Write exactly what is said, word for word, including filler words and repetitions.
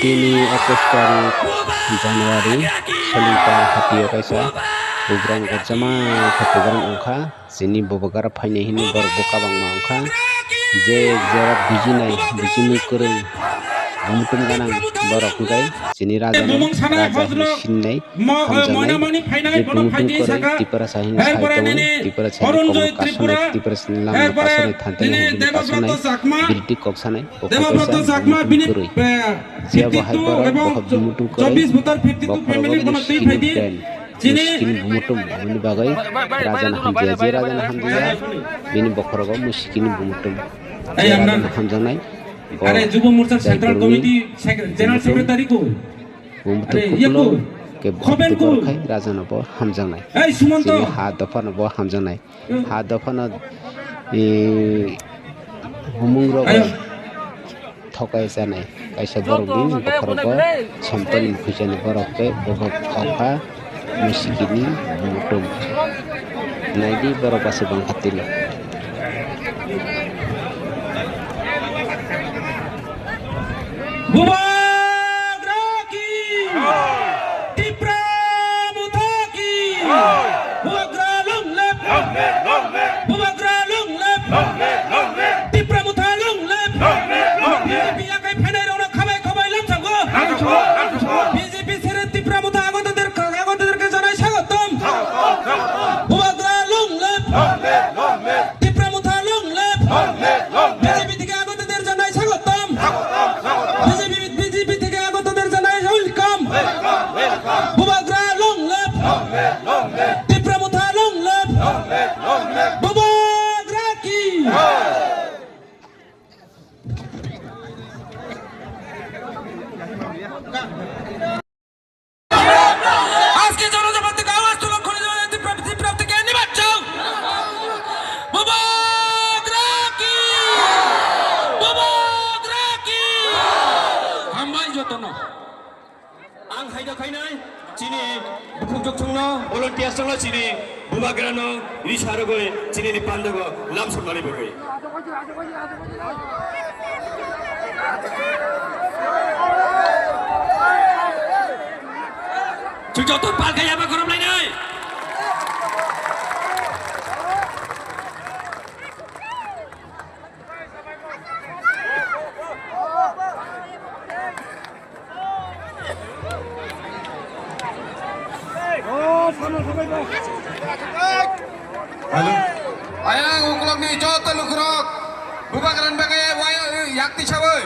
Tini ekus tarik January, Solingta hatio kaisa program gorjama khe program wngkha. Chini Bubagra phainai hwnwi borok bo kabangma wngkha. Je jora bujinai, bujimung kwrwng, muitum ganang borok wngkha. Chini raja no raja hwnwi sinai. Hamjaknai, je bumutung kwrwi Tiprasa hwnwi sai tongo, Tiprasa ni kokno kasonai, Tiprasa ni lama no kasonai, thantani hwnwi kasonai, birdi kok sanai, bo kok kaisa bumutung kwrwi. Phiya bo hai borok bokhok bumutung kwrwi, bokhorogo bini sikini brand, sikini bumutung, aboni bagwi raja no hamjaya, je raja no hamjaya, bini bokhorogo mui sikini bumutung, je raja no hamjaknai, bo Are Jubo Morcha Central Committee General Secretary ko. Bumutung kukulo khe bhakti borok khai raja no bo hamjaknai. Chini ha dopha no bo hamjaknai. Ha dopha no, e, bumung rok thokai chanai. Kaisa borok bini bokhorok bo somtoni mukhuijani borok khe bokhok thokha musikini bumutung. Naidi borok basi bangkha tilo. Bubagra ki! Tipra Motha ki! Bubagra long live! Bubagra long live! Tipra Motha long live! B J P yakai phainai rokno khabai khabai lamsango. B J P sere Tipra Motha agoda der agoda der ke janai sagotom. Bubagra long live! Tipra Motha long live! B J P theke agoda der janai sagotom. B J P, B J P theke agoda der janai welcome. Bubagra long live! Tipra Motha long live! Bubagra ki! আজকে জনজাতিকে আওয়াজ তুলে খুঁজে দেওয়া ত্রিপুরা, ত্রিপুরা থেকে নির্বাচন। Bubagra ki! Bubagra ki! Hambai jotono. Ang haida khainai, chini bukhuk joktungno, volunteers tongno chini Bubagrano risa rwgwi chini ni pandago lam somnani bagwi. Chwng joto pal khe yaba khorop lainai. Hello. Ayang uklokni joto lukurok Bubagrani bagwi waya yakti sawi.